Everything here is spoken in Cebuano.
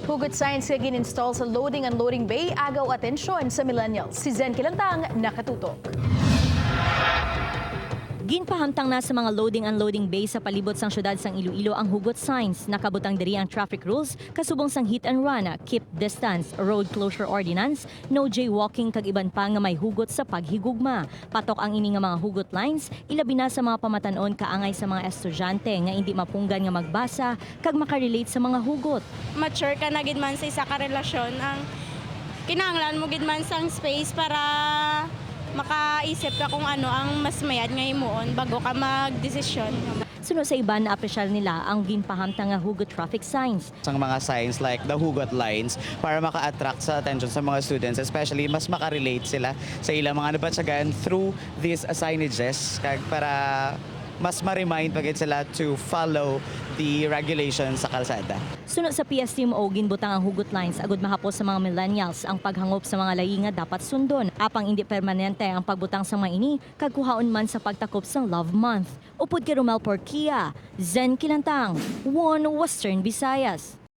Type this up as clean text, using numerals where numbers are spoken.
Hugot signs nga gin-install sa loading and unloading bay agaw atensyon sa millennials. Si Zen Kilantang, nakatutok. Ginpahamtang na sa mga loading-unloading bay sa palibot sang syudad sang Iloilo ang hugot signs. Nakabutang diri ang traffic rules kasubong sang hit and run, keep distance, road closure ordinance, no jaywalking kag iban pa nga may hugot sa paghigugma. Patok ang ini nga mga hugot lines, ilabi na sa mga pamatan-on kaangay sa mga estudyante nga hindi mapunggan nga magbasa kag makarelate sa mga hugot. Mature ka na gid man sa isa ka relasyon, ang kinahanglan mo gid man sang space para makaisip ka kung ano ang mas mayad nga himuon bago ka magdesisyon. Suno sa iban, naapresyal nila ang ginpahamtang nga hugot traffic signs. Ang mga signs like the hugot lines para maka-attract sa attention sa mga students, especially mas makarelate sila sa ilang mga nabatyagan through these signages kag para mas ma-remind pa gid sila to follow the regulations sa kalsada. Suno sa PSTMO, ginbutang ang hugot lines agud mahapos sa mga millennials ang paghangop sa mga layi nga dapat sundon. Apang hindi permanente ang pagbutang sa mga ini, kag kuhaon man sa pagtakop sang Love Month. Upod kay Romel Porquia, Zen Kilantang, One Western Visayas.